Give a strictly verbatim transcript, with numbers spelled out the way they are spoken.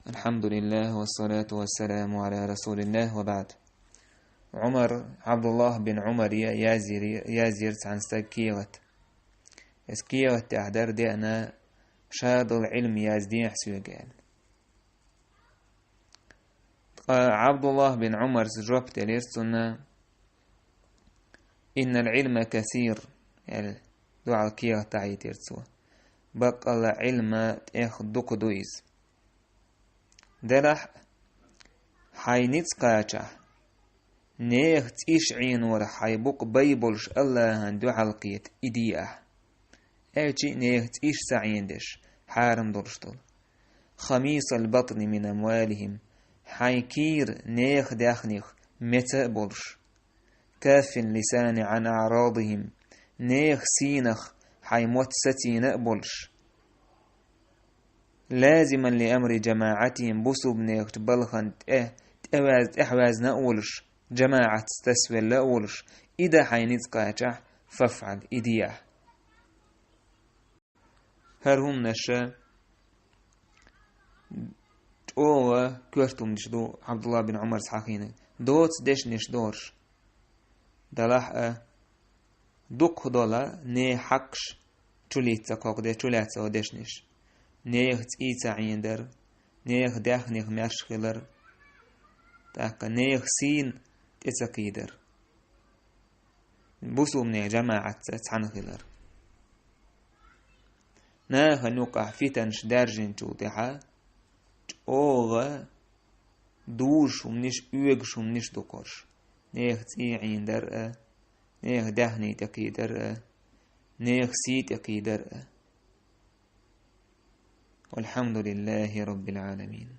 الحمد لله والصلاة والسلام على رسول الله وبعد. Ӏумар, Ӏабдуллах бин Ӏумар я-, язйир-, язйира цхьан стага кехат. Иза кехат тӀехь дара деана, ша долу Ӏилма яздехьа соьга аьлла. Ткъа Ӏабдуллах бин Ӏумара жоп делира цунна: «Иннал Ӏилма касир», аьлла, дуьхьал кехат дӀахьийтира цо. Баккъалла Ӏилма тӀех дукха ду иза. Делахь а, хьайн ницкъ кхачахь, нехан цӀийш Ӏенорах хьайн букъ бай болуш Аллахьан дуьхьал кхета и де ахь. Аьлча а нехан цӀийш ца Ӏенадеш, хьарам долуш долу. «Хамисал батни мин амвалихим», хьайн кийра нехан даьхних меца а болуш. «Каффил лисани ан аърадихим», нехан сийнах хьайн мотт сацийна а болуш. «Лазиман ли амри жамаӀатихим», бусулбанехачу балхана тӀе, тӀеваз-, тӀаьхьавазна а волуш, жамаӀатца тасавелла а волуш, и дан хьайн ницкъ кхачахь, «фафӀал», и де ахь. ХӀара хӀуманаш чӀогӀа коьрта хӀуманаш ду Ӏабдуллах бин Ӏумара хьахийнарг. Доцу дешнаш дохуш. Делахь а, дукха долу нехан хьакъаш чулийца кхокху де-, чулаьцна дешнаш. Нехан цӀий ца Ӏенадар, нехан даьхних маьрша хилар, тӀаккха нехан сийна тӀе ца кхийдар. Бусулбанийн жамаӀатца цхьаьна хилар. Нахана юкъахь фитанаш даьржинчул тӀаьхьа чӀогӀа дужуш хӀуманаш, оьгуш хӀуманаш ду кхуьш. Нехан цӀий Ӏенадар а, нехан даьхний тӀе кхийдар а, нехан сий тӀе кхийдар а. Валхьамдулиллахи Раббил Ӏаламин.